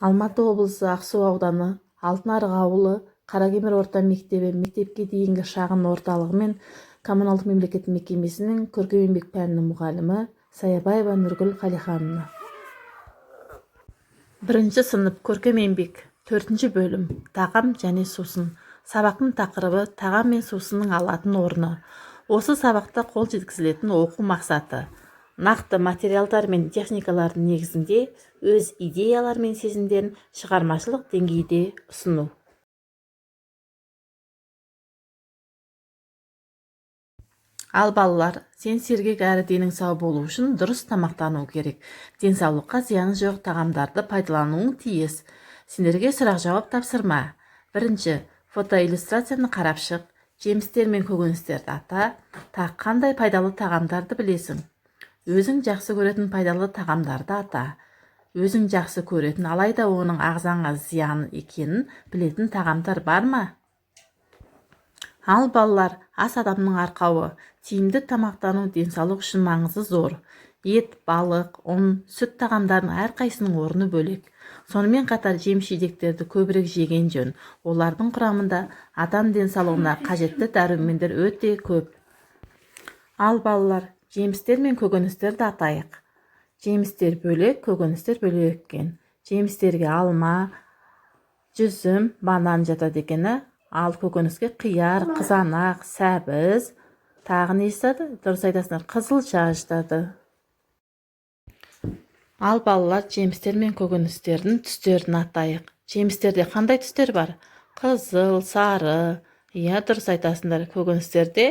Алматы облысы, Ақсу ауданы, Алтын Арық ауылы, Қаракемер орта мектебі мектепке дейінгі шағын орталығы мен коммуналдық мемлекеттік мекемесінің көркем еңбек пәнінің мұғалімі Саябаева Нұргүл Қалихановна. Бірінші сынып, көркем еңбек, төртінші бөлім, тағам және сусын. Сабақтың тақырыбы: тағам мен сусынның алатын орны. Осы сабақта қол жеткізілетін оқу мақсаты: нақты материалдар мен техникалардың негізінде өз идеялары мен сезімдерін шығармашылық деңгейде ұсыну. Ал, балалар, сен сергек әрі денің сау болу үшін дұрыс тамақтану керек. Денсаулыққа зияны жоқ тағамдарды пайдалануың тиіс. Сендерге сұрақ-жауап, тапсырма. Бірінші, фотоиллюстрацияны қарап шық. Жемістер мен көкөністерді ата. Тағы қандай пайдалы тағамдарды білесің? Өзің жақсы көретін пайдалы тағамдарды ата. Өзің жақсы көретін, алайда оның ағзаңа зиян екенін білетін тағамдар бар ма? Ал, балалар, ас адамның арқауы. Тиімді тамақтану денсаулық үшін маңызы зор. Ет, балық, ұн, сүт тағамдарының әрқайсысының орны бөлек. Сонымен қатар жеміс-жидектерді көбірек жеген жөн. Олардың құрамында адам денсаулығына қажетті дәрумендер өте көп. Ал, балалар, жемістер мен көкөністерді атайық. Жемістер бөлек, көкөністер бөлек екен. Жемістерге алма, жүзім, банан жатады екен. Ал көкөніске қияр, қызанақ, сәбіз, тағы не жатады? Дұрыс айтасыңдар, қызылша жатады. Ал, балалар, жемістер мен көкөністердің түстерін атайық. Жемістерде қандай түстер бар? Қызыл, сары, иә, дұрыс айтасыңдар. Көкөністерде,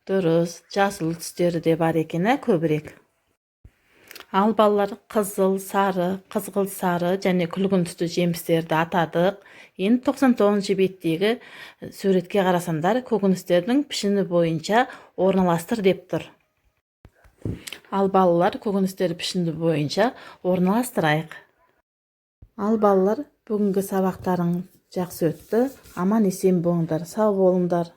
дұрыс, жасыл түстері де бар екен, ә, көбірек. Ал, балалар, қызыл, сары, қызғылт сары және күлгін түсті жемістерді атадық. Енді 99 беттегі суретке қарасаңдар, көкөністердің пішіні бойынша орналастыр деп тұр. Ал, балалар, көкөністерді пішіні бойынша орналастырайық. Ал, балалар, бүгінгі сабақтарың жақсы өтті. Аман есен болыңдар, сау болыңдар.